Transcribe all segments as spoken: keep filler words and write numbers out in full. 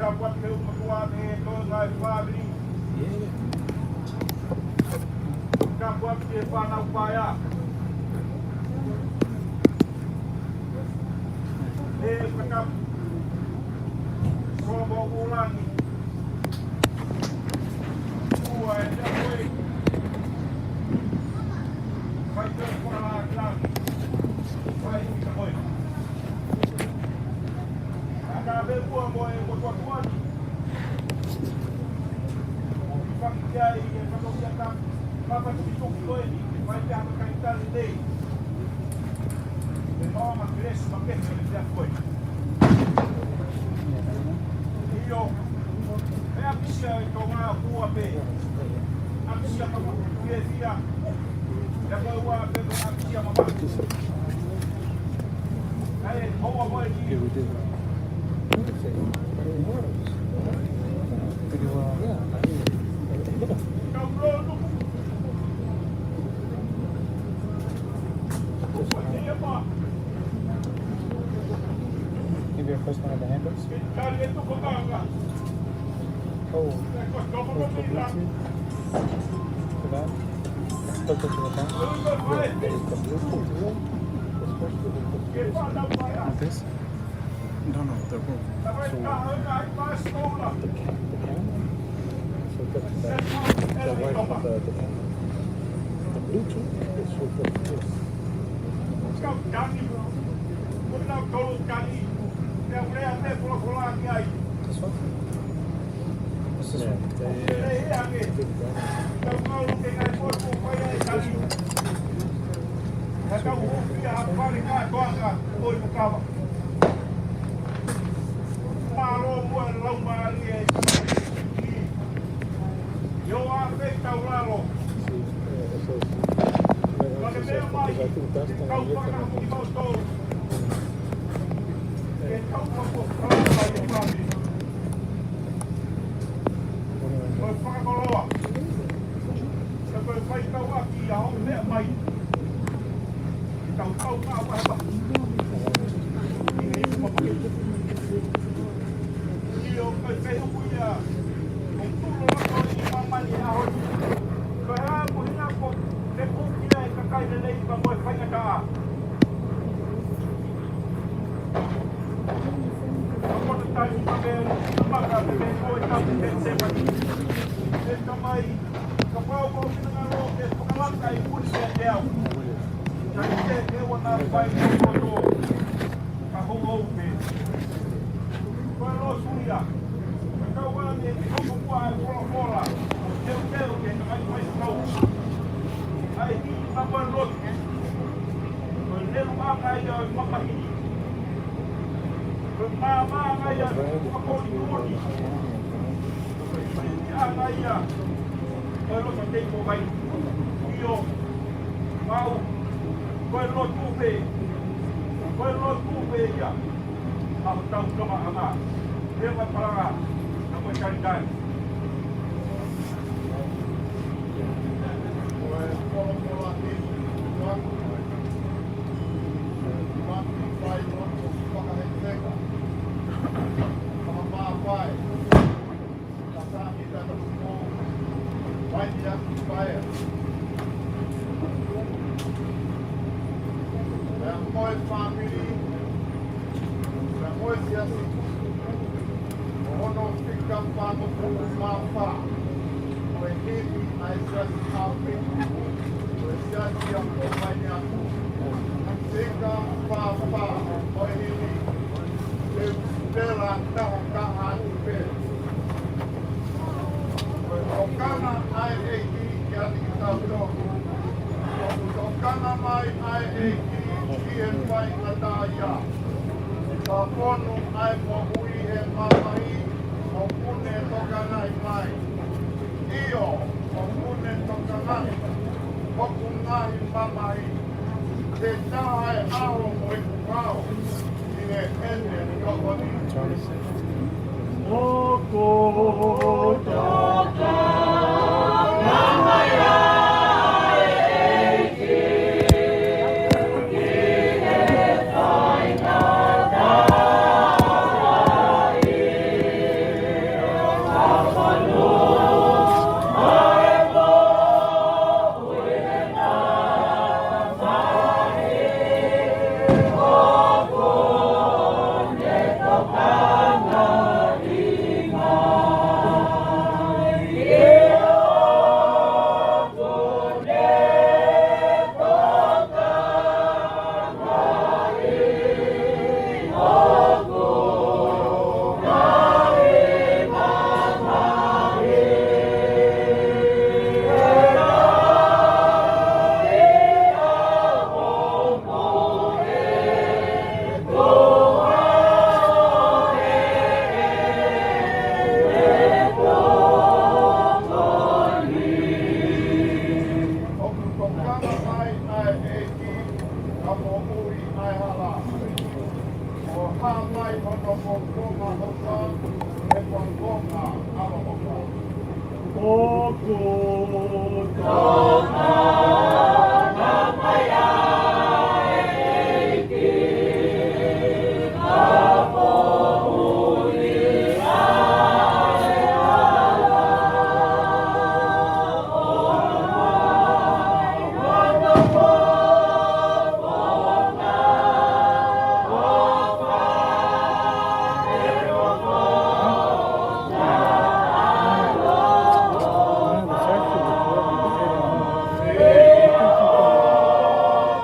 Tapu atu ki he ʻOtua, ki he toenga ʻo e fāmili. Tapu atu ki he fānau paea. Ke fakatapu. Ko mo ulangi. Ua e tapu e. Fai te fala laki. Fai te koe. Ana me ua mo e mo tuatuani. Faki ai e katokia ka. Papa tu tu ko e ni. Fai te haka kai tali nei. Te noa ma Kelesi ma Kehe le te a koe. ʻIo. Pea pisia e Tonga ua pē. Apisia ka ma kuku e fia. Ia ko ua pē ko apisia ma ma. Ai, ua mo e ki. Kau lolo. Maybe a first one of the handles. Oh, what's the Bluetooth? For that? Let's hook it to the phone. Yeah, it's the Bluetooth. This? No, no, the room. So, the cam, the camera. So the, the, the right of the, the camera. The Bluetooth is hooked up to this. This one? This is one. Mālō mo e laumālie. ʻIo, ʻa e tau lalo. Ka ke meʻa mai, kau fakamuʻi mautolu. Ke tau fakamuʻi mautolu. Ko e fakakoloa. Ka ko e faikauʻaki ʻa hoʻo meʻa mai. Tau tau ka ʻapaʻapa. ʻIo, ko e fehuʻi ia. ʻOku tulo loto ʻi māmani ʻaho ni. Ko e hā ko hina ko te kuki ai kakai lelei ka mo e faingataʻa. Ka ko te taimi ka me, ka maka te me ko e tapu te semani. E tamai, kapau ko e finangalo ke fakalaka i muli ke te au. Ka i te ke ua na fai ko koto. Ka hou hou pē. Ko e lotu ia. Ka kau ane ke hoko kua e folafola. Teu teu ke ka mai mai kau. Ai ki ka ko e lotu. Ko e lelu aka ia o e mamahi. Ko e māmā aka ia o e mamahi. Ko e ʻuhinga ia, ko e loto tei ko vai. ʻIo, mau, ko e lotu pē, ko e lotu pē ia. ʻA hotau Tonga ʻanga, he mapalanga, na ko e talitali. Ko e polopola ʻi, mati fai lotu fakahekeheka. Mama fai. Pea mo e fāmili, pea mo e siasi, ʻo hono fika fāngofulu mā fā, ko e himi ʻa e siasi ʻapi, ko e siasi ʻa ko mai ni aku. Fika fā fā, ko e himi, ʻe pela taha taha atu pē. Ko e tokanga ʻa e ʻEiki kiate kitautolu. ʻOku tokanga mai ʻa e ʻEiki ki he faingataʻaʻia. Ka fonu ʻa e moʻui he mamahi, ʻoku ne tokangaʻi mai. ʻIo, ʻoku ne tokangaʻi hoku ngaahi mamahi. Te taha e ʻaho mo ʻeku vao ʻi heʻene tokoni. ʻOku tokanga mai ʻa e ʻEiki ki he faingataʻaʻia.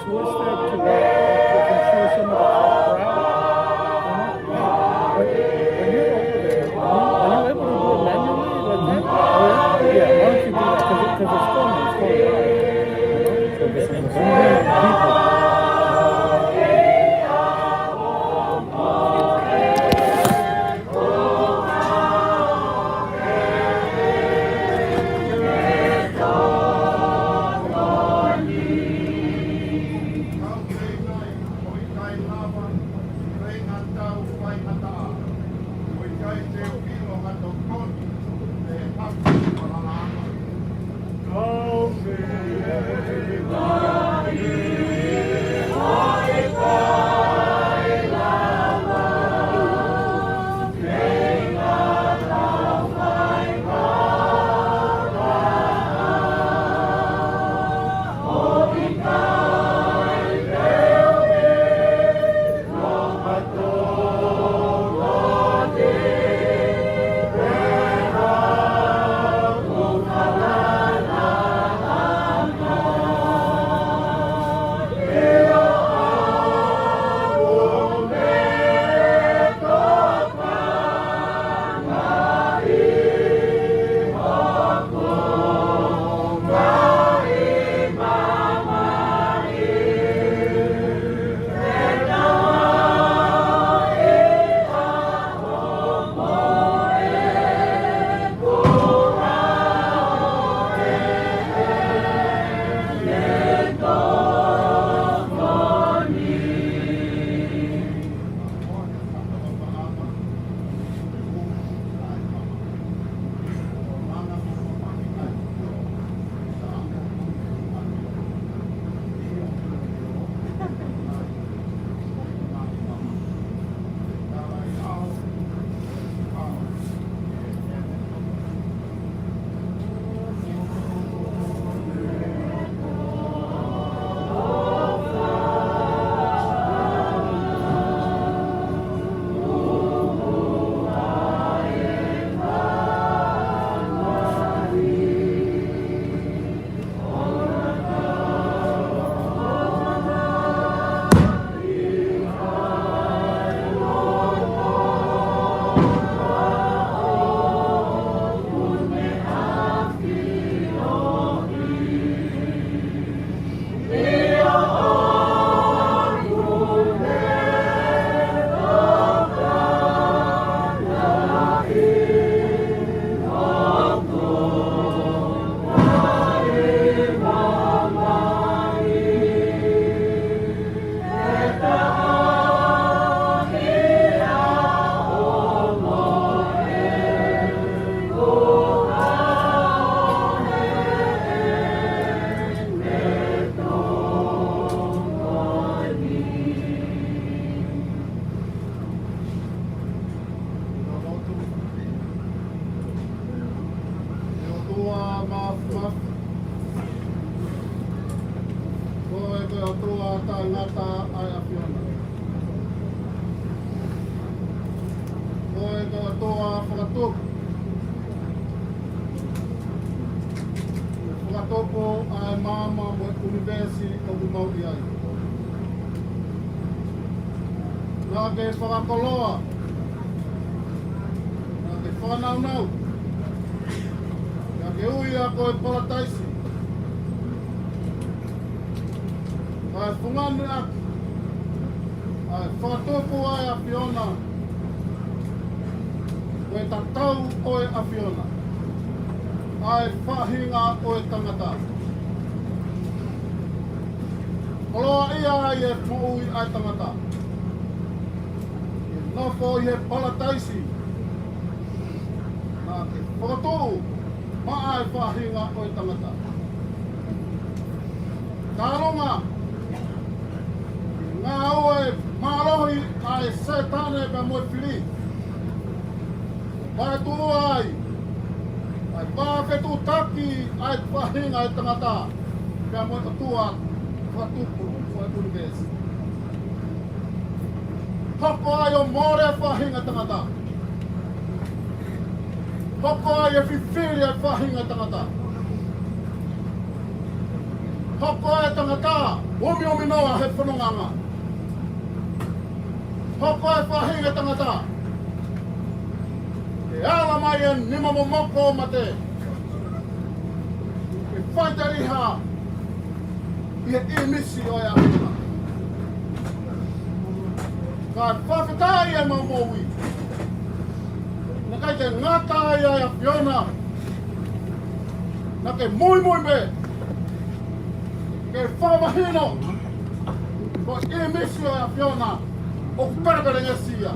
Towards that, to that, to show some of the crowd, you know? Hey, when, when you're over there, are you, are you able to do it manually like that? Or, yeah, why don't you do that? 'Cause it, 'cause it's going, it's going on. You know? So there's some zooming people. ʻOtua Māfimafi, ko koe ko e ʻOtua taʻengata ʻa e ʻAfiona. Ko koe ko e ʻOtua fakatupu, ʻoku fakatupu ʻa e maama mo e ʻunivēsi ʻoku mau ʻi ai. Naʻa ke fakakoloa, naʻa ke fakanāunau, naʻa ke ui ʻa koe Palataisi, kae fungani ʻaki ʻa e fakatupu ʻa e ʻAfiona, ko e tatau ʻo e ʻAfiona, ʻa e faʻahinga ʻo e tangata. Koloaʻia ai e moʻui ʻa e tangata, ke nofo ʻi he Palataisi naʻa ke fokotuʻu maʻa ʻa e faʻahinga ʻo e tangata. Talu ngā ngāue mālohi ʻa e Sētane pea mo e fili. Pea tuʻu ai ʻa e pā fetuʻutaki ʻa e faʻahinga ʻo e tangata pea mo e ʻOtua fakatupu ʻo e ʻunivēsi. Hoko ai ʻo mole ʻa e faʻahinga ʻo e tangata. Hoko ai e fifili ʻa e faʻahinga ʻo e tangata. Hoko ai e tangata ʻumiʻuminoa he fonongaʻanga. Hoko ai e faʻahinga ʻo e tangata ke ala mai e nima momoko ʻo mate, ke faiteliha ʻi he ʻīmisi ʻo e ʻAfiona. Kae fakafetaʻi ʻemau moʻui. Naʻe ʻikai ke ngata ai ʻa e ʻAfiona. Naʻa ke muimui pē ke fakamahino ko e ʻīmisi ʻo e ʻAfiona ʻoku pelepelengesi ia.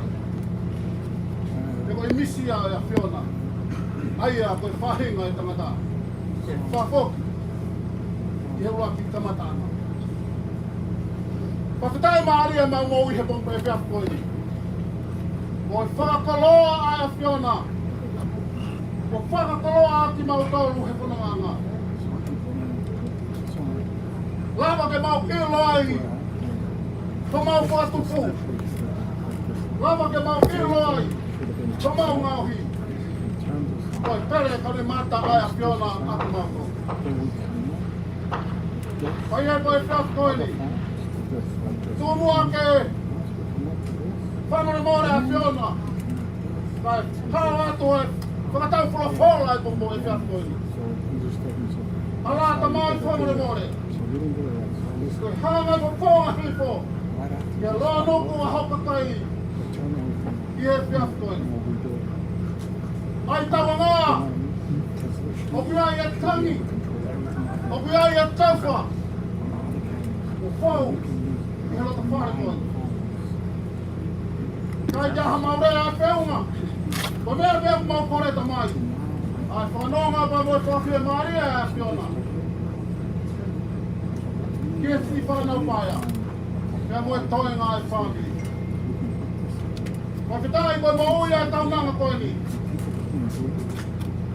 He ko e ʻīmisi ia ʻo e ʻAfiona, ʻa ia ko e faʻahinga ʻo e tangata, ke fakafoki ʻi he ʻuluaki kamataʻanga. Fakafetaʻi mālie ʻemau moʻui he pongipongi, he efiafi ko eni. Ko e fakakoloa ʻa e ʻAfiona. Kuo fakakoloa ʻaki kimautolu he fonongaʻanga. Lava ke mau ʻilo ai homau fakatupu. Lava ke mau ʻilo ai homau ngaohi. Ko e pele kalimata ʻa e ʻAfiona ʻa kimautolu. Pea ʻi he efiafi ko eni, tuku muʻa ke fakamolemole ʻa e ʻAfiona. Kae hao atu e fakataufolofola ʻi he pongipongi, he efiafi ko eni. Ala Tamai, fakamolemole. Ko e hanga ʻe he fakafofonga hifo ke lōnuku ʻa hoʻo kakai ʻi he efiafi ko eni. ʻA e tauʻanga, ʻoku ʻi ai e tangi, ʻoku ʻi ai e taufa, ʻoku fou ʻi he loto fale ko eni. ʻIkai ke ʻi ai haʻamau lea ʻe feʻunga. Ko e meʻa pē ʻoku mau kole, Tamai, ʻa e fononga pea mo e fakafiemālie ʻa e ʻAfiona ki he siʻi fānau paea pea mo e toenga ʻo e fāmili. Fakafetaʻi ko e moʻui ʻa e kaunanga ko eni.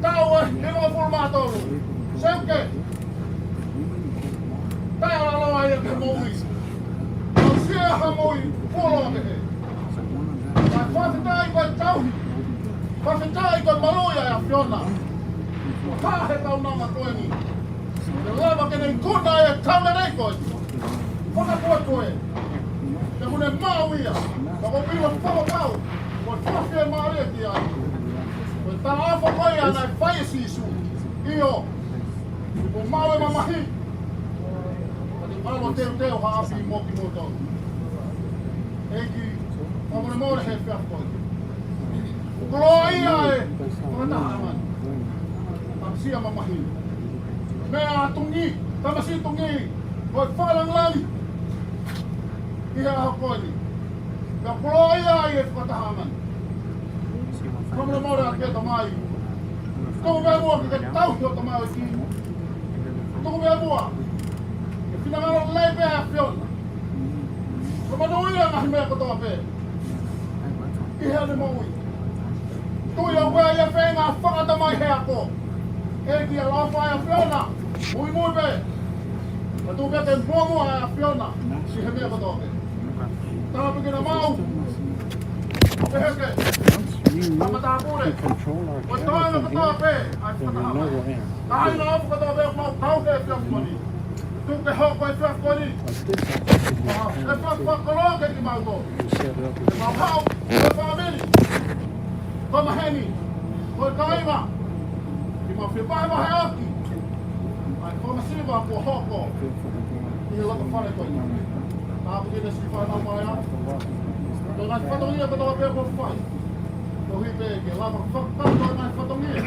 Taʻu ʻe nimangofulu mā tolu. Seuke. Taʻe ʻalu ai ʻa e moʻui. Aʻusia ha moʻui fuoloa kehe. Kae fakafetaʻi ko e tauhi. Fakafetaʻi ko e maluʻi ʻa e ʻAfiona. Hā he kaunanga ko eni. Ke lava ke ne ikuna ʻa e kau lelei ko eni. Fakapoʻuli. Ke mune maʻu ia. Ka ko e ʻilo fakapapau ko e fakafiemālie ki ai. Ko e talaʻofa ko ia naʻe fai ʻe Sīsū. ʻIo, kuo maʻu e mamahi, ka te malu ʻo teuteu ha ʻapi mo kimoutolu. ʻEiki, fakamolemole he efiafi ko eni. Koloaʻia e fakatahaʻanga ni. ʻApisia mamahi. Meʻa tungi, tamasiʻi tungi, ko e fakalāngilangi ʻi he ʻaho ko eni. Pea koloaʻia ai e fakatahaʻanga ni. Fakamolemole atu pē, Tamai. Tuku pē muʻa ke ke tauhi ʻo Tamai ʻEiki. Tuku pē muʻa ke finangalo lelei pē ʻa e ʻAfiona. Fakamanuʻia e ngaahi meʻa kotoa pē ʻi heʻene moʻui. Tui ʻoku ʻi ai e feinga fakatamai he ako. ʻEiki, ʻaloʻofa ʻa e ʻAfiona. Muimui pē. Ka tuku pē ke muʻomuʻa ʻa e ʻAfiona ʻi he meʻa kotoa pē. Tāpuekina maʻu. Pehē ke. Tama tāpule. Ko e toenga kotoa pē ʻa e fakatahaʻanga. Kāinga ʻofa kotoa pē ʻoku mau kau he efiafi ko eni. Tuku ke hoko e efiafi ko eni ʻa e efiafi fakakoloa kiate kimautolu. Ke mau haʻu ko e fāmili, ko e maheni, ko e kāinga, ke mau fevahevaheʻaki ʻa e fakamasiva kuo hoko ʻi he loto fale ko eni. Tāpuekina siʻi fānau paea. Ko e ngaahi fatongia kotoa pē kuo fai. Koeʻuhi pē ke lava fakakakato e ngaahi fatongia.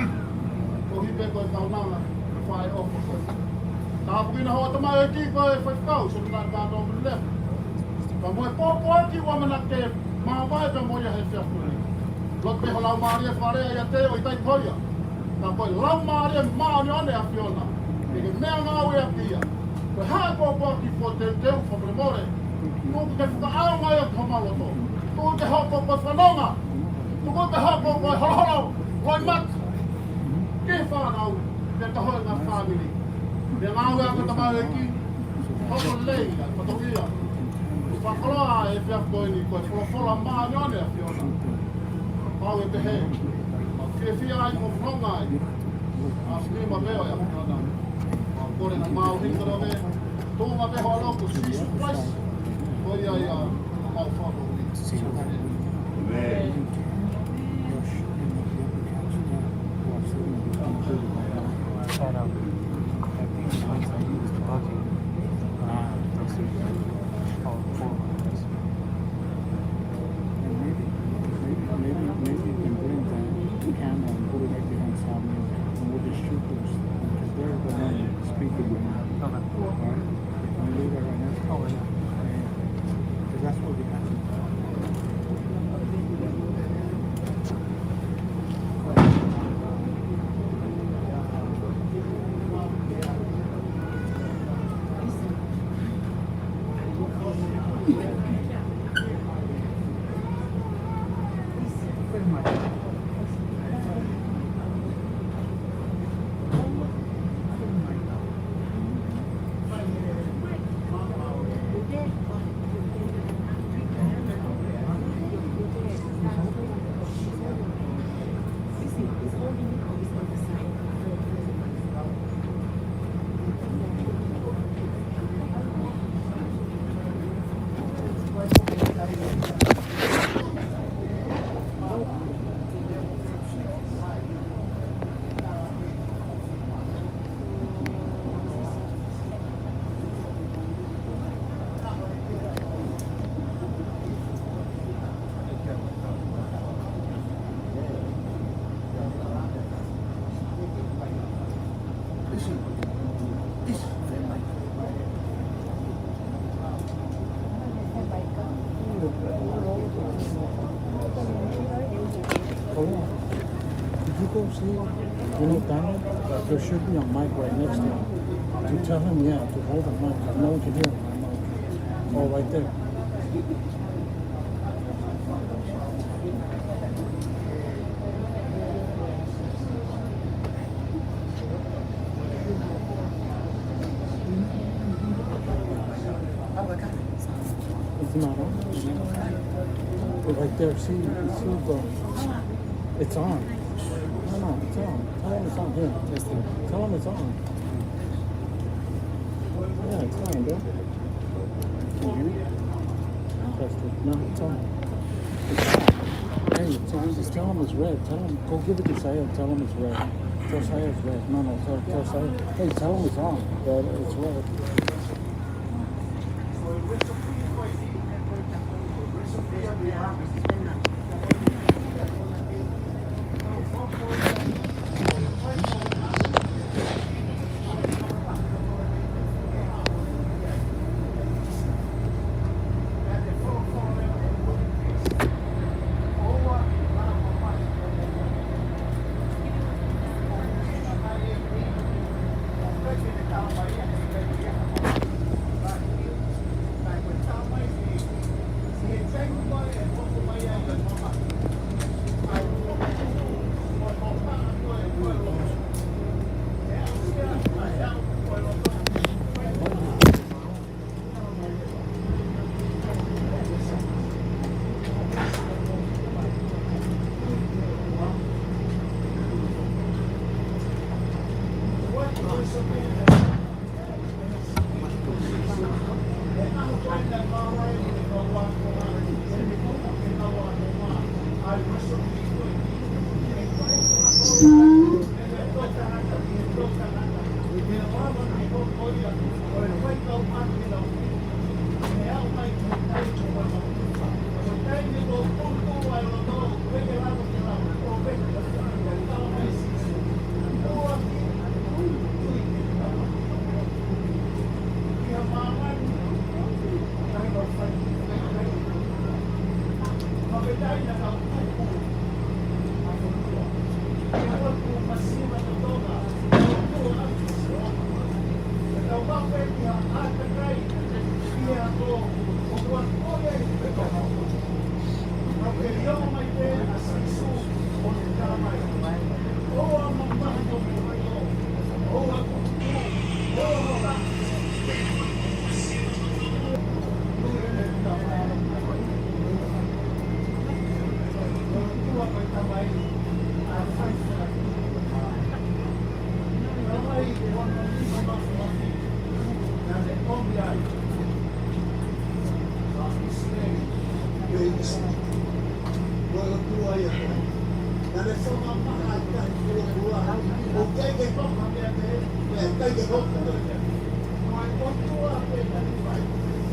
Koeʻuhi pē ko e kaunanga ʻo e ʻofa ko eni. Tāpuekina hoʻo tamaioʻeiki ko e faifekau, Sōnana Kātoa Minilefu. Pea mo e pōpoaki ʻoku ʻamanaki ke maʻu mai pea mo ia he efiafi ko eni. Lotu pē ho laumālie fale ʻiate ia ʻo ʻikai ko ia. Ka ko e Laumālie Māʻoniʻoni ʻa e ʻAfiona, ʻe ke meʻangāueʻaki ia. Ko e hā e pōpoaki kuo teuteu fakamolemole, tuku ke fakaʻaongaʻi ʻaki homau loto. Tuku ke hoko ko e fononga, tuku ke hoko ko e holoholo, ko e mata ki he fānau, ki he kahoe ʻo e ngaahi fāmili. Meʻangāueʻaki ʻa e tamaioʻeiki, hoko lelei ʻa e fatongia. Fakakoloa ʻa e efiafi ko eni ko e folofola māʻoniʻoni ʻa e ʻAfiona. Pau ʻe pehē, mau fiefia ai mo fononga ai. ʻAfio mai pē ʻa e ʻAfiona. Mau kole ʻa e māʻoniʻoni, tuʻunga pē ho ʻAlo ko Sīsū Kalaisi. Ko ia ia ʻoku mau fakamoʻui. ʻĒmeni. Shout out. I think it's once I use the buggy. Ah, that's it. Oh, four hundred. And maybe, maybe, maybe, maybe you can bring the camera and put it right behind Sami, and we'll just shoot those, because they're the ones speaking right now. Okay. All right? Can we do that right now? Oh, yeah. Yeah. 'Cause that's what we have. Hello. Did you go see Donald? There should be a mic right next to him. To tell him, yeah, to hold the mic, 'cause no one can hear him. Oh, right there. It's not on. But right there, see, see the, it's on. No, no, it's on. Tell him it's on here. Test it. Tell him it's on. Yeah, it's on, bro. Can you hear me? Test it. No, it's on. It's on. Hey, tell him, just tell him it's red. Tell him, go give it to Sayed. Tell him it's red. Tell Sayed it's red. No, no, tell, tell Sayed. Hey, tell him it's on. That it's red.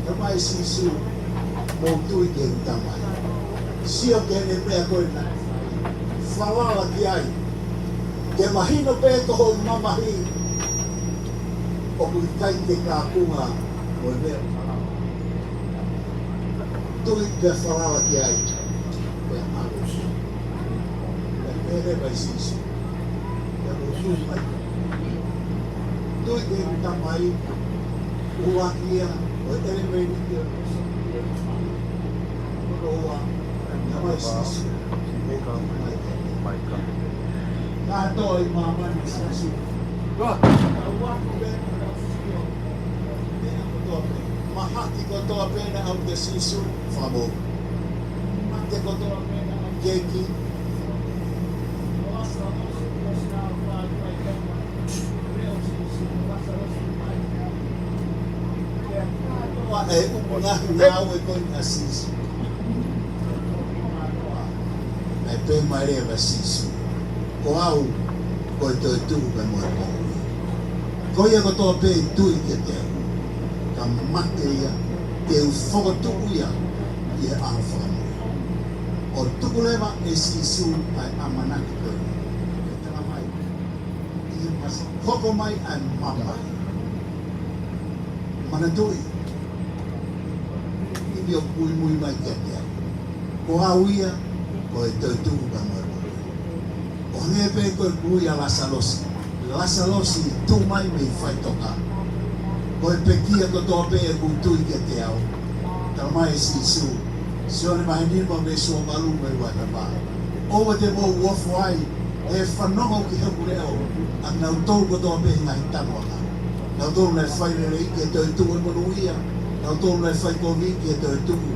Tamai Sīsū, mou tui ki he Tamai. Sio ki heʻene meʻa ko ena. Falala ki ai. Ke mahino pē ko hoʻo mamahi, ʻoku ʻikai ke kaunga mo e meʻa. Tui pea falala ki ai. Pea ʻalu. Pea pehē mai Sīsū. Pea mou tui mai. Tui ki he Tamai. ʻUluaki ia, ʻo e ʻelemēniti ia. Ko e ua, Tamai Sīsū. Kātoa ʻi māmani Sīsū. Mahaki kotoa pē naʻa ʻalu kia Sīsū, fakamou. Mate kotoa pē naʻa ʻalu kia Sīsū. Pea kātoa e ʻū ngaahi ngāue ko eni ʻa Sīsū. Naʻe pehē mai leva ʻe Sīsū, ko au, ko e toetuʻu pea mo e moʻui. Ko ia kotoa pē ʻe tui kiate au, ka mate ia, te u fokotuʻu ia ʻi he ʻaho fakamui. ʻO tuku leva ʻe Sīsū ʻa e ʻamanaki ko eni. Tala mai, ʻi he masa hoko mai ʻa e mamahi. Manatuʻi, ʻi ʻo muimui mai kiate au. Ko au ia, ko e toetuʻu pea mo e moʻui. ʻO hangē pē ko e ui ʻa Lāsalosi. Lāsalosi, tuʻu mai mei faʻitoka. Ko e pekia kotoa pē ʻoku tui kiate au. Tala mai ʻe Sīsū, Sione vahe nima veesi uavalu mo e uatavā. ʻOua te mou ofo ai, ʻe fanongo ki heʻeku leʻo, ʻa kinautolu kotoa pē he ngaahi tanoʻanga. Kinautolu naʻe fai lelei ki he toetuʻu ʻo e monūʻia, kinautolu naʻe fai kovi ki he toetuʻu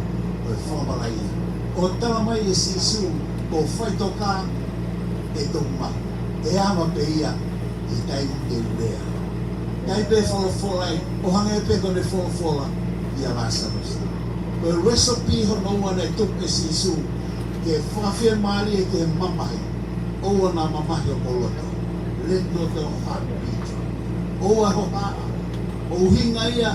ʻo e fakamalaʻia. ʻO tala mai ʻe Sīsū, ko faʻitoka ʻe toki maʻu, ʻe ava pē ia ʻi he taimi te u lea. Taimi pē folofola ai, ʻo hangē pē ko ʻene folofola ʻia Lāsalosi. Ko e recipe hono ua naʻe tuku ʻe Sīsū, ke fakafiemālie ki he mamahi. ʻOua naʻa mamahi hoʻomou loto. Let not your heart be troubled. ʻOua ho haʻa. ʻUhinga ia,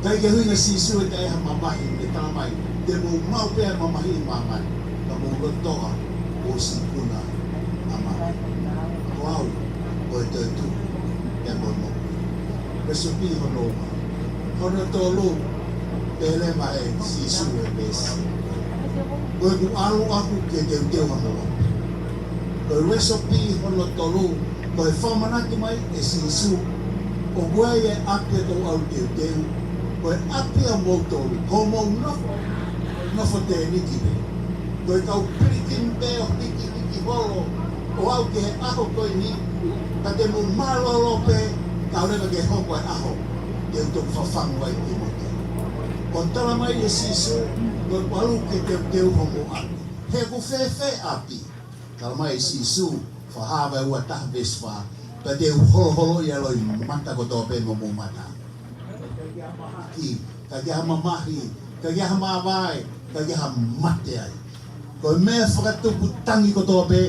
ʻikai ke ʻuhinga Sīsū ʻe ʻikai ha mamahi, ʻe tala mai, te mou maʻu pē ʻa e mamahi ʻi māmani, ka mou lotoʻa, ʻo sīkuna ʻa māmani. Ko au, ko e toetuʻu, pea mo e moʻui. Recipe hono ua. Hono tolu, pehē mai ʻe Sīsū ʻe pehē. Ko ʻeku ʻalu ʻaʻaku ke teuteu ʻa hono ʻapi. Ko e recipe hono tolu, ko e fakamanatu mai ʻe Sīsū, ʻoku ʻi ai e ʻapi ʻoku ou teuteu, ko e ʻapi ʻa moutolu, ko hoʻomou nofo, nofo tēniti pē. Ko e kau pilikimi pē ʻo hikihiki holo, ʻo aʻu ki he ʻaho ko eni, ka te mou mālōlō pē, kae ʻoua leva ke hoko e ʻaho te u toki fafangu ai kimoutolu. ʻO tala mai ʻe Sīsū, ko ʻeku ʻalu ke teuteu hoʻomou ʻapi. He ʻoku fēfē ʻapi? Tala mai ʻe Sīsū, Fakahā vahe ua taha veesi fā, pea te u holoholoʻi ʻa e loʻimata kotoa pē mei hoʻomou mata. ʻIkai ke ʻi ai ha mahaki, ʻikai ke ʻi ai ha mamahi, ʻikai ke ʻi ai ha māvae, ʻikai ke ʻi ai ha mate ai. Ko e meʻa fakatupu tangi kotoa pē,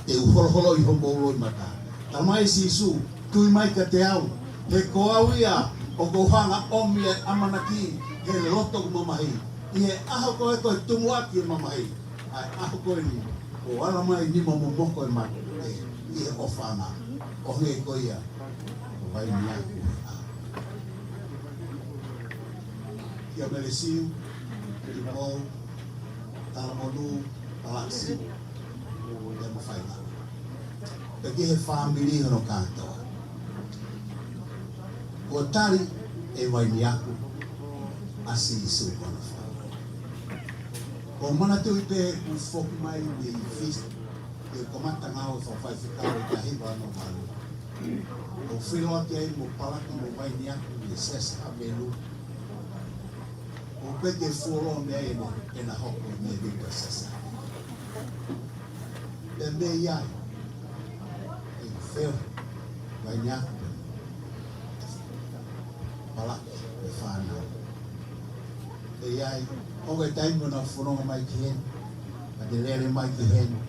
te u holoholoʻi hoʻomou loʻimata. Tala mai ʻe Sīsū, tui mai kiate au, he ko au ia ʻoku ou hanga ʻo ʻomi e ʻamanaki he loto ʻoku mamahi. ʻI he ʻaho ko ē ko e tumuʻaki e mamahi, ʻa e ʻaho ko eni, ʻoku ala mai nima momoko e mate ʻi he ʻofaʻanga. ʻO hangē ko ia, ʻo vai ni aku. Kia Melesiu, Tupou, Talamonū, Palasi, ʻe mo fainga. Pea ki he fāmili hono kātoa. Kuo tali e vai ni aku ʻa Sīsū ko hono fānau. ʻOku ou manatuʻi pē ʻeku foki mai mei Fisi, ke kamata ngāue fakafaifekau ʻi he taha hiva ono valu. ʻOku ou feʻiloaki ai mo Palaki mo vai ni aku ʻi he Siasi ʻAvelu. ʻOku ou pehē ke fuoloa mei ai ʻena, ʻena hoko mei he Vipa Siasi. Pea mei ai, Feo, vaini aku pē. Palaki e fānau. ʻE ʻi ai, ʻoku ʻi ai e taimi ʻoku nau fononga mai ki heni, pea te lele mai ki heni,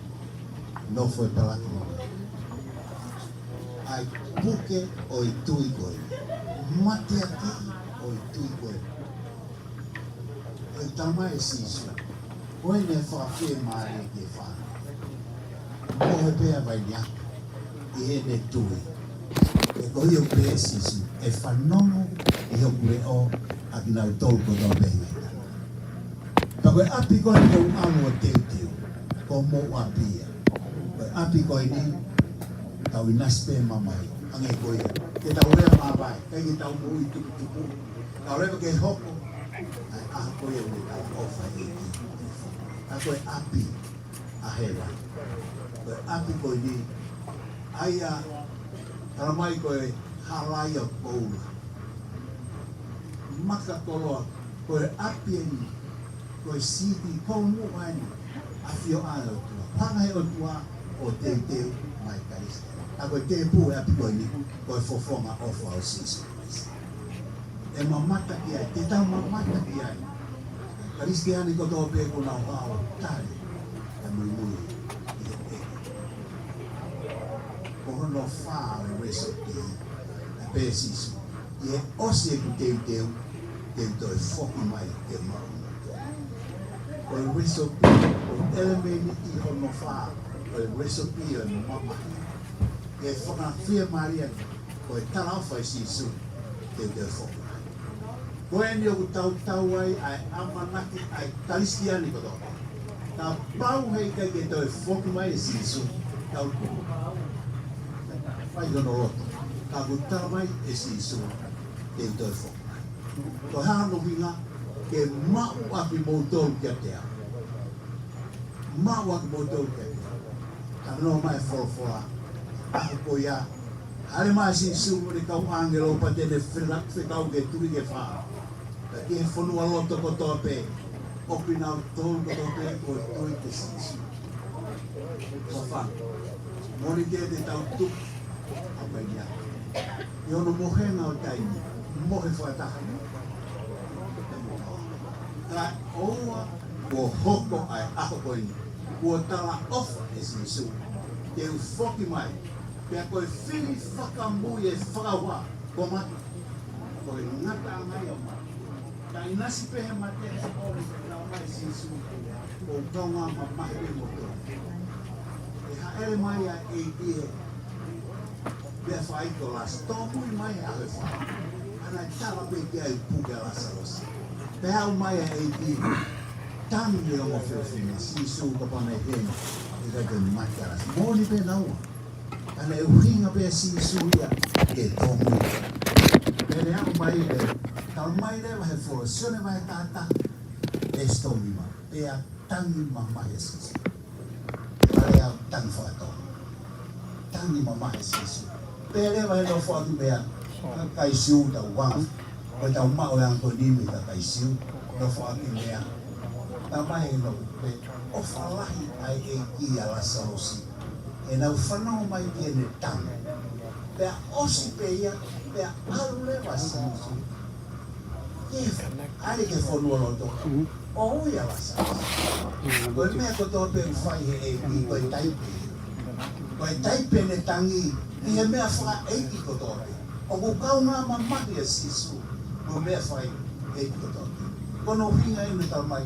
nofo e palaki mo ia. ʻA e puke ʻo e tui ko ē. Mateaki ʻo e tui ko ē. ʻE talamai ʻe Sīsū, ko ʻene fakafiemālie ki he fānau. Mohe pē ʻa e vaini aku ʻi heʻene tui. He ko ia ʻoku pehē ʻe Sīsū, ʻe fanongo ʻi hoku leʻo ʻa kinautolu kotoa pē ʻi he ngaahi tangata. Pea ko e ʻapi ko eni ʻoku ou ʻalu ʻo teuteu, ko homou ʻapi ia. Ko e ʻapi ko eni, tau ʻinasi pē mamahi, hangē ko ia. Ke tau lea māvae, ʻikai ke tau moʻui tuputupu. Tau lea ke hoko, ʻa e ʻaho ko ia ʻoku tau ʻofa ai ki ai. Ka ko e ʻapi ʻa hēvani. Ko e ʻapi ko eni, ʻa ia, talamai ko e hala ia ʻo Paula. Maka koloa, ko e ʻapi eni, ko e sīpinga muʻa eni, ʻafioʻanga ʻo e ʻOtua. Hanga he ʻOtua ʻo teuteu mai Kalisitiane. ʻA ko e tēpile ʻapi ko eni, ko e fofonga ʻofa ʻo Sīsū Kalaisi. ʻE mamata ki ai, te tau mamata ki ai. Kalisitiane kotoa pē ʻoku nau haʻu ʻo tali, ʻe muimui ʻi he ʻEiki. Ko hono fā ʻo e recipe, ʻa e pehē ʻe Sīsū. ʻI he ʻosi ʻeku teuteu, te u toe foki mai ke maʻu. Ko e recipe, ko e ʻelemēniti hono fā ʻo e recipe ʻo e mamahi. ʻI he fakafiemālie, ko e talaʻofa ʻa Sīsū, te u toe foki mai. Ko eni ʻoku tautau ai ʻa e ʻamanaki ʻa e Kalisitiane kotoa. Kapau heʻikai ke toe foki mai ʻa Sīsū, tau fai hono loto. Ka ʻoku talamai ʻe Sīsū, te u toe foki mai. Ko e hā hono ʻuhinga? Ke maʻu ʻa kimoutolu kiate au. Maʻu ʻa kimoutolu kiate au. Ka nofo mai e folofola. ʻAho ko ia, hāʻele mai ʻa Sīsū mo ʻene kau ʻāngelo pea te ne fela-, fekau ki he tuli ke fā. Pea ki he fonualoto kotoa pē, ʻo kinautolu kotoa pē ʻoku tui kia Sīsū. Ko e fā. Moʻoni te tau tuku ʻa e vaini aku. ʻI hono mohenga ʻo taimi, mohe fakataha. Ka ʻoua kuo hoko ʻa e ʻaho ko eni, kuo talaʻofa ʻe Sīsū, te u foki mai, pea ko e fili fakamui e fakauha, ko mata, ko e ngataʻanga ia ʻo mata. Ka ʻinasi pē he mate he ʻoku talamai ʻe Sīsū, ʻoku ou kaungā mamahi pē mo kimoutolu. ʻE hāʻele mai ʻa e ʻEiki he meʻa fai ko Lāsalosi, tōmui mai he ʻaho ʻe fā. ʻA ia naʻe tala pē ki ai ʻoku puke ʻa Lāsalosi. Pea haʻu mai ʻa e ʻEiki, tangi ʻi he ongo fiefia, Sīsū kapau naʻe ʻi heni, ʻe ʻikai ke mate ʻa Lāsalosi. Moʻoni pē naua. Ka naʻe ʻuhinga pē ʻa Sīsū ia ke tōmui. Pea ne haʻu mai pē, talamai leva he folofola, Sione vahe taha taha, veesi tolu nima. Pea tangi mamahi ʻa Sīsū. Pea lea tangi fakatonga. Tangi mamahi ʻa Sīsū. Pea lea vahe nofoʻaki meʻa, kakai Siu tau vanga. Ko ʻetau maʻu e anga ko eni mei he kakai Siu, nofoʻaki meʻa. Talamai ʻe he nofoʻaki meʻa, ʻofa lahi ʻa e ʻEiki ʻia Lāsalosi. ʻE nau fanongo mai ki heʻene tangi. Pea ʻosi pē ia, pea ʻalu leva ʻa Sīsū. Ke ʻalu ki he fonualoto, ʻo ui ʻa Lāsalosi. Ko e meʻa kotoa pē ʻoku fai he ʻEiki, ko e taipe. Ko e taipe ʻene tangi, ʻi he meʻa fakaʻeiki kotoa pē. ʻOku kaungā mamahi ʻa Sīsū, mo e meʻa fakaʻeiki kotoa pē. Ko hono ʻuhinga eni ʻoku talamai,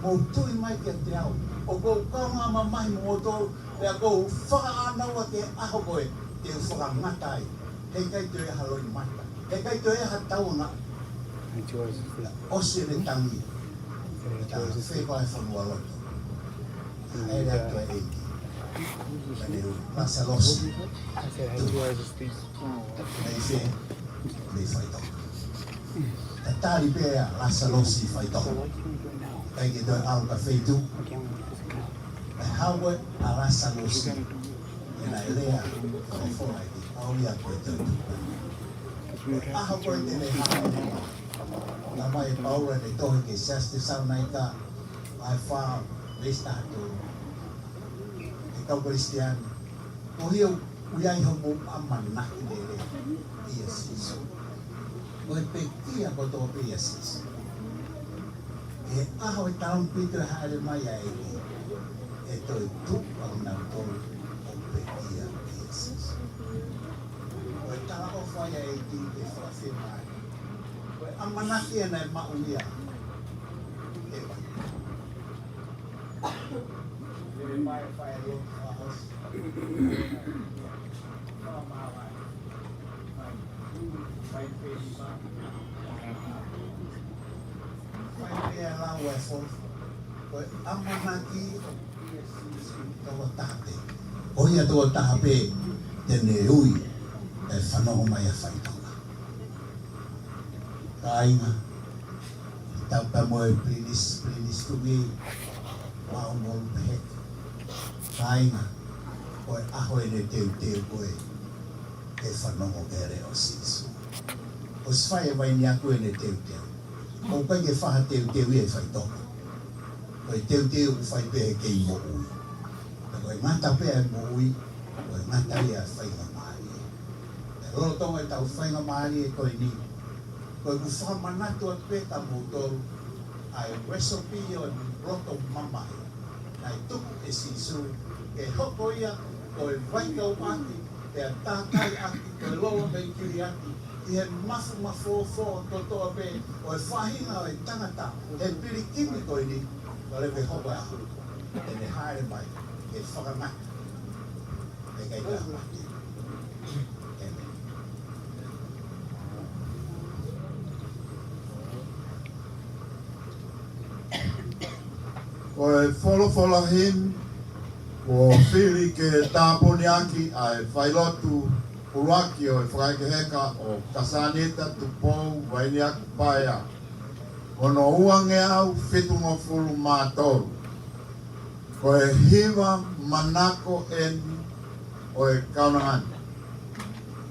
mou tui mai kiate au. ʻOku ou kaungā mamahi mo kimoutolu, pea ʻoku ou fakaʻānaua ki he ʻaho ko ē, te u fakangata ai. Heʻikai toe ʻi ai ha loʻimata. Heʻikai toe ʻi ai ha tauangaʻi. ʻOsi ʻene tangi. Pea fekau e fonualoto. ʻAi lea atu e ʻEiki. Pea ne ui, Lāsalosi. Tuʻu. Mei fē? Mei faitoʻo. Tatali pē ʻa Lāsalosi ʻi faitoʻo. ʻIkai ke toe ʻalu ki ha feituʻu. Pea haʻu ʻa Lāsalosi. ʻE naʻe lea, folofola ʻEiki, ʻalu ia ko e toe tuʻu. ʻAho ko ē te ne haʻu. Talamai ʻe Paula ʻene tohi ki he siasi Tesalonaika, vahe fā, veesi taha tolu. ʻE kau Kalisitiane. Ko ia ʻOku ʻi ai homou ʻamanaki lelei ʻia Sīsū. Ko e pekia kotoa pē ʻia Sīsū. He ʻaho e talupite ʻe hāʻele mai ai, ʻe toe tuʻu ʻa kinautolu ʻoku pekia ʻia Sīsū. Ko e talaʻofa ia ʻa e ʻEiki ke fakafiemālie. Ko e ʻamanaki ena ʻe maʻu ia. ʻE mai. ʻO ia tokotaha pē te ne ui ʻe fanongo mai ʻa faitoʻo. Kāinga, tau pē mo e Pilinisi, Pilinisi Tuʻi, mau mo pehē. Kāinga, ko e ʻaho ʻene teuteu ko ē ke fanongo ki he leʻo ʻo Sīsū. ʻOsi fai e vaini ako ʻene teuteu. ʻOku ʻikai ke fai ha teuteu ia ʻe faitoʻo. Ko e teuteu ʻoku fai pē ʻe he kei moʻui. Ka ko e ngata pē ʻa e moʻui, ko e ngata ia ʻa e faingamālie. He lolotonga ʻetau faingamālie ko eni, ko ʻeku fakamanatu atu pē kia moutolu ʻa e recipe ʻo e loto mamahi naʻe tuku ʻe Sīsū ke hoko ia ko e vaikauʻaki, pea tātaiʻaki, ko e lolo mei Kiliati, ʻi he mafu mafofoa kotoa pē ʻo e faʻahinga ʻo e tangata he pilikimi ko eni, ka leve hoko ʻa e ʻaho te ne hāʻele mai ke fakanaki. ʻIkai ke mate. ʻĒmeni. Ko e folofola himi, kuo fili ke tāpuniaki ʻa e failotu ʻuluaki ʻo e fakaʻekeheka ʻo Kasānita Tupou Vainiaki Paea, hono uangeau fitungofulu mā tolu. Ko e hiva manako eni ʻo e kaunanga ni.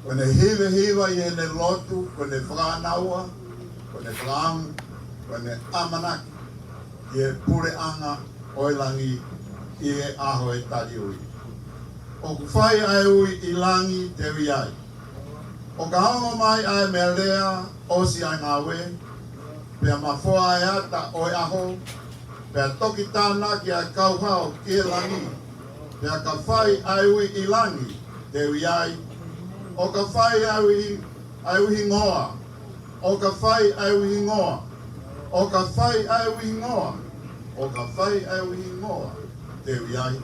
Ko ʻene hivehiva ʻi heʻene lotu, ko ʻene fakaʻānaua, ko ʻene fakaʻamu, ko ʻene ʻamanaki ʻi he puleʻanga ʻo e langi ʻi he ʻaho ʻe tali ui. ʻOku fai ʻa e ui ʻi langi te u ʻi ai. ʻO ka ongo mai ʻa e meʻalea ʻosi ʻa e ngāue, pea mafoa ʻa e ata ʻo e ʻaho, pea toki tānaki ʻa e kau hao ki he langi, pea ka fai ʻa e ui ʻi langi te u ʻi ai. ʻO ka fai ʻa e ui, ʻa e ui hingoa, ʻo ka fai ʻa e ui hingoa, ʻo ka fai ʻa e ui hingoa, ʻo ka fai ʻa e ui hingoa, te u ʻi ai.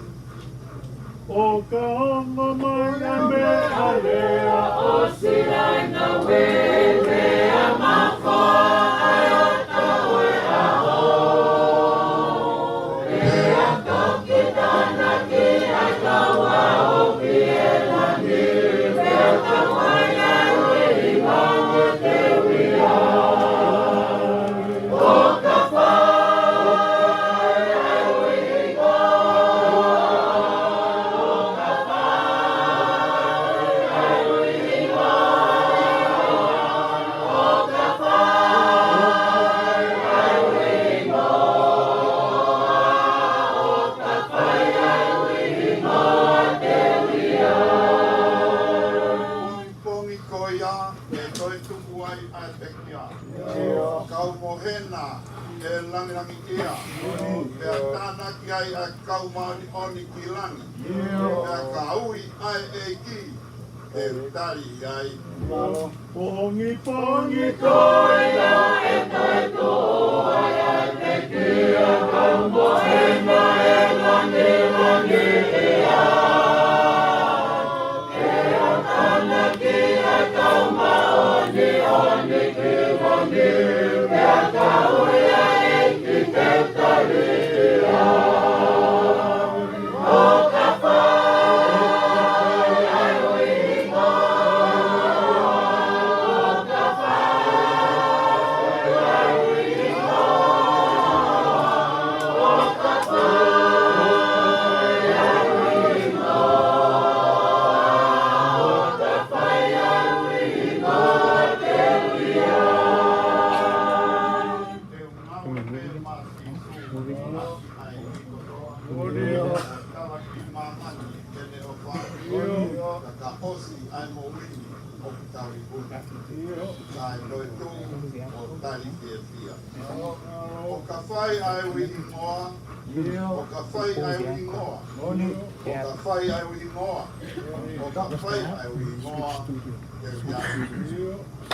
ʻO ka ongo mai ʻa e meʻalea ʻosi ʻa e ngāue, pea mafoa ʻa e ata ʻo e ʻaho, pea toki tānaki ʻa e kau hao ki he langi, pea ka fai ʻa e ui hingoa te u ʻi ai. ʻO ka fai ʻa e ui hingoa, ʻo ka fai ʻa e ui hingoa, ʻo ka fai ʻa e ui hingoa, ʻo ka fai ʻa e ui hingoa te u ʻi ai. Pongipongi ko ia ʻe toe tuku ai ʻa e pekia. Kau mohena ʻe langilangiʻia. Pea tānaki ai ʻa e kau māʻoniʻoni ki langi. Pea ka ui ʻa e ʻEiki, te u tali ai. Pongipongi ko ia ʻe toe tuku ai ʻa e pekia, kau mohena ʻe langilangiʻia. Pea tānaki ʻa e kau māʻoniʻoni ki langi, pea ka ui ʻa e ʻEiki ke tali ia. ʻO ka fai ʻa e ui hingoa, ʻo ka fai ʻa e ui hingoa, ʻo ka fai Ka ka ʻosi ʻa e moʻui ni ʻoku tau ikuna, kae toetuʻu ʻo tali fiefia. ʻO ka fai ʻa e ui hingoa, ʻo ka fai ʻa e ui hingoa, ʻo ka fai ʻa e ui hingoa, ʻo ka fai ʻa e ui hingoa, ke ui ai.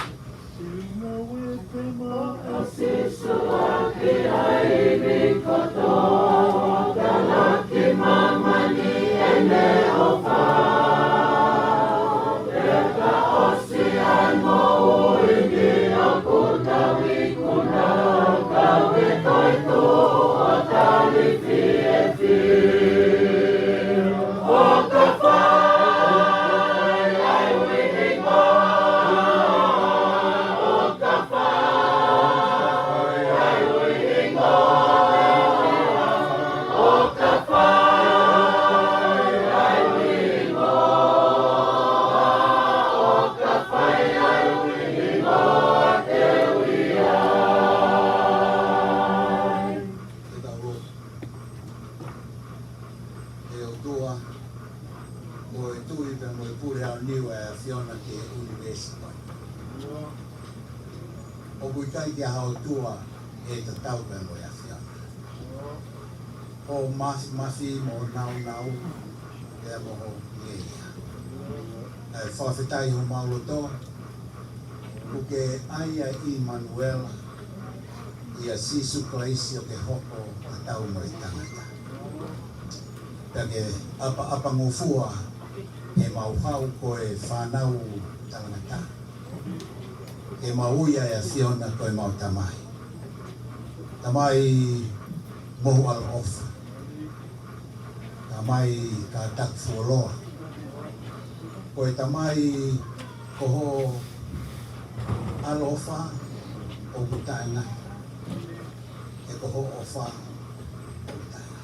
ʻE ʻOtua, ko e Tuʻi pea mo e Pule aoniu ʻa e ʻAfiona ki he ʻunivēsi ko eni. ʻOku ʻikai ke ʻi ai ha ʻOtua ʻe tatau pea mo e ʻAfiona. Hoʻo māfimafi mo hoʻo nāunau pea mo hoʻo ngeia. ʻE fakafetaʻi homau loto, ʻoku ke ʻai ʻa ʻImanuela, ʻia Sīsū Kalaisi ʻo ke hoko ʻa e tau mo e tangata. Pea ke ʻapaʻapangofua ʻemau haʻu ko e fānau tangata, ke mau ui ʻa e ʻAfiona ko ʻemau Tamai. Tamai mohu ʻaloʻofa. Tamai kātaki fuoloa. Ko e Tamai, ko hoʻo ʻaloʻofa ʻoku taʻengata. He ko hoʻo ʻofa ʻoku taʻengata.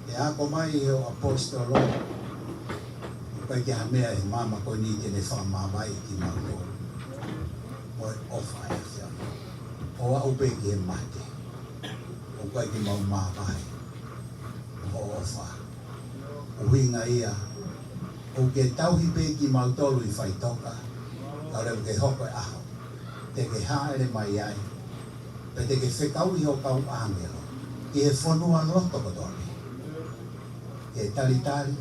ʻE ako mai ʻe hoʻo ʻaposetolo, ʻoku ʻikai ke ʻi ai ha meʻa ʻi he māmani ko eni te ne fakamāvaeʻi kimautolu mo e ʻofa ʻa e ʻAfiona. ʻO aʻu pē ki he mate, ʻoku ʻikai ke mau māvae hoʻo ʻofa. ʻUhinga ia, ʻoku ke tauhi pē kimautolu ʻi faʻitoka, kae ʻoua ke hoko e ʻaho te ke hāʻele mai ai, pea te ke fekauʻi ho kau ʻāngelo ʻi he fonualoto kotoa pē, ke talitali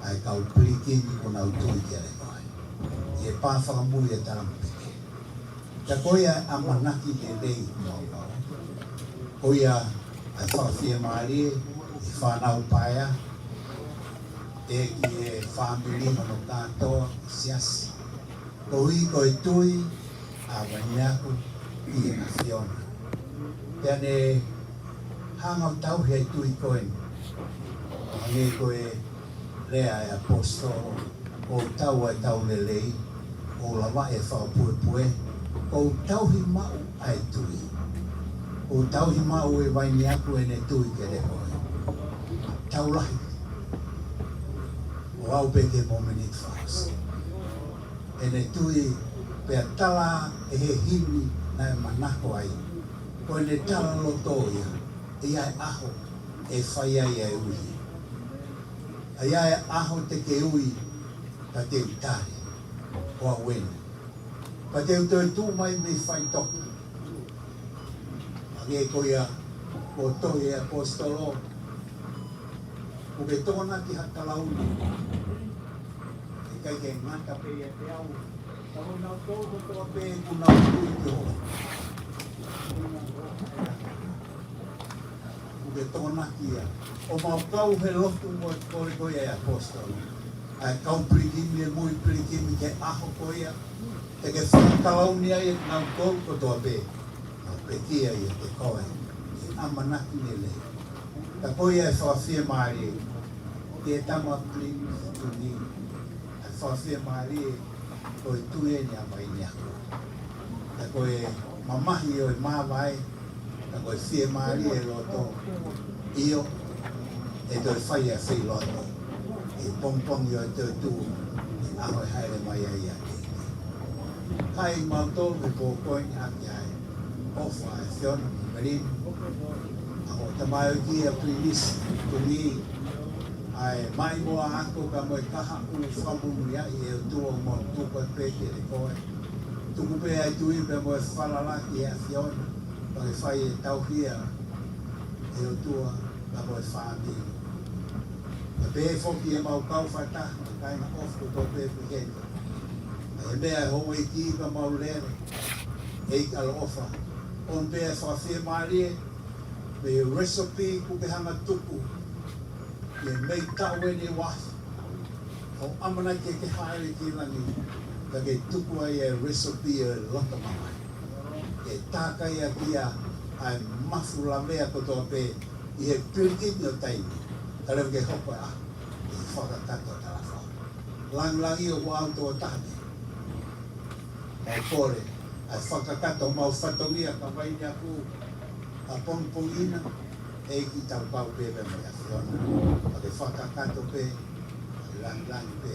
ʻa e kau pilikimi kuo nau tui kiate koe ʻi he pā fakamui ʻo e talamupeke. Pea ko ia ʻa e ʻamanaki lelei kuo mau maʻu. Ko ia ʻa e fakafiemālie ʻi he fānau paea, teʻeki ke fāmili hono kātoa, siasi. Koeʻuhi ko e tui ʻa Vaineaku ki he ʻAfiona. Pea ne hanga ʻo tauhi ʻa e tui ko eni. Hangē ko e lea ʻa e ʻaposetolo, ʻoku ou tau ʻa e tau lelei, ʻoku ou lavaʻi ʻa e fakapuepue, ʻoku ou tauhi maʻu ʻa e tui. ʻOku ou tauhi maʻu ʻe Vaineaku ʻene tui kiate koe. Tau lahi. ʻO aʻu pē ki he momeniti fakaʻosi. ʻEne tui pea tala ʻe he himi naʻe manako ai. Ko ʻene talaloto ia, ʻe ʻi ai e ʻaho ʻe fai ai ʻa e ui. ʻE ʻi ai e ʻaho te ke ui, pea te u tali, ko au eni. Pea te u toetuʻu mai mei faʻitoka. Hangē ko ia, ko e tohi ʻa e ʻaposetolo, ʻoku ke tokonaki ha kalauni. ʻIkai ke ngata pē ia ʻiate au, ka mo kinautolu kotoa pē ʻoku nau tui ki ho. ʻOku ke tokonaki ia. ʻO mau kau he lotu mo e kole ko ia ʻa e ʻaposetolo. ʻA e kau pilikimi ʻe mui pilikimi ki he ʻaho ko ia te ke fakakalauni ai ʻa kinautolu kotoa pē. Mau pekia ʻiate koe ʻi he ʻamanaki lelei. Ka ko ia ʻa e fakafiemālie ki he tama pilikimi Tuni. ʻA e fakafiemālie ko e tui eni ʻa Vaineaku. Ka ko e mamahi ʻo e māvae, ka ko e fiemālie ʻa e loto. ʻIo, ʻe toe fai ʻa e feilotu ʻi he pongipongi ʻo e toetuʻu, ʻi he ʻaho ʻe hāʻele mai ai ʻa e ʻEiki. Kae ʻumaʻā ʻa kimautolu he pō ko eni ʻaki ʻa e ʻofa ʻa e ʻAfiona mo Melino, ʻa hoʻo tamaioʻeiki ʻa Pilinisi Tuni, ʻA e maʻimoa ako pea mo e kahaʻu fakamonūʻia ʻi he ʻOtua, ʻoku mau tuku pē kiate koe. Tuku pē ʻa e tui pea mo e falala ki he ʻAfiona, pea ke fai e tauhi ʻa e ʻOtua pea mo e fāmili. Pea pehē foki ʻemau kau fakataha, mo e kāinga ʻofa kotoa pē ʻoku ʻi heni. ʻA e meʻa ʻe houʻeiki pea mau lele, ʻEiki ʻaloʻofa. ʻOmi pē ʻa e fakafiemālie, mei he recipe kuo ke hanga tuku ʻi he mei taʻu eni ʻe uafu, hoʻo ʻamanaki ke ke hāʻele ki langi, ka ke tuku ai e recipe ʻo e loto mamahi. Ke tākai ʻaki ia ʻa e mafu lavea kotoa pē ʻi he pilikimi ʻo taimi. Ka leva ke hoko ā, ʻi he fakakakato ʻo e talafao. Langilangi ʻoku ʻaʻau tokotaha pē. Mau kole ʻa e fakakakato homau fatongia ka mai ni aku ʻapongipongi na, ʻEiki, tau kau pē pea mo e ʻAfiona. Ka ke fakakakato pē, ka ke langilangi pē.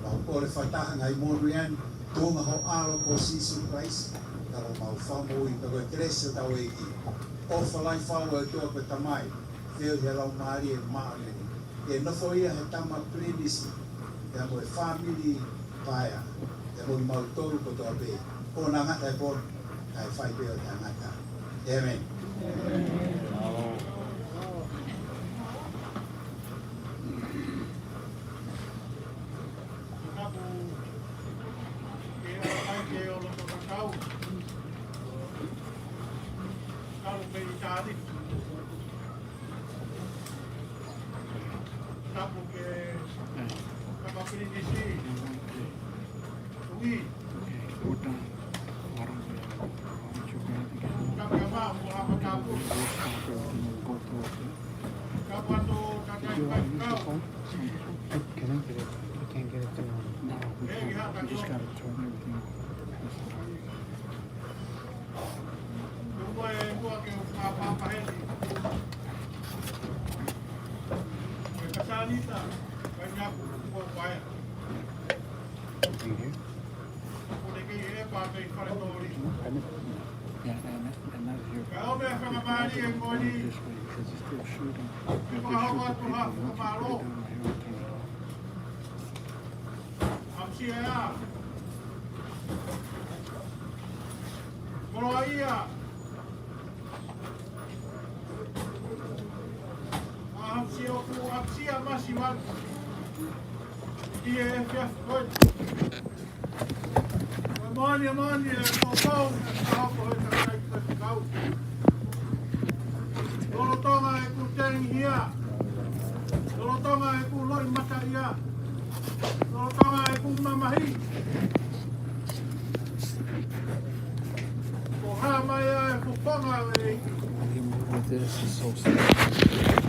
Mau kole fakataha ngaahi monūʻia ni, tuʻunga ho ʻAlo ko Sīsū Kalaisi, ka ko homau Fakamoʻui, ka ko e kelesi ʻa hotau ʻEiki, ʻofa lahi fau ʻa e ʻOtua ko e Tamai, feohi ʻa e Laumālie Māʻoniʻoni, ke nofo ia he tama pilinisi, pea mo e fāmili paea, pea mo kimautolu kotoa pē, ʻo ngata e pō, kae fai pē ʻo taʻengata. ʻĒmeni. Tapu ke ala mai ke o loto kakau. Kalu pē ʻi tāni. Tapu ke kama pilinisi. Ui. Tapu ke mā, mo hapa tapu. Tapu atu, kakai kaikau. Can I get it? I can't get it to him. No, we can't. We just gotta turn everything. Tuku e ua ke u pāpāpā heni. Ko e kasanita, ko e naku, ko e paea. Thank you. Ko e kei e pāpē i fale tōli. Yeah, and, and not here. Ka ʻo me fakamālie ko eni. This way, because he's still shooting. Ke fakahoko atu ha fakamālō. ʻAmusia ā. Koloaʻia. ʻAmusia ʻoku ʻamusia masiva. ʻI he efiafi ko eni. Ko e moʻoni, moʻoni e poupou, ʻe fakahoko he kakai ko e kau. Lolotonga ʻeku tengihia. Lolotonga ʻeku loʻimataʻia. Lolotonga ʻeku mamahi. Ko e hā mai ʻa e fofonga ʻo e ʻEiki. This is so sad.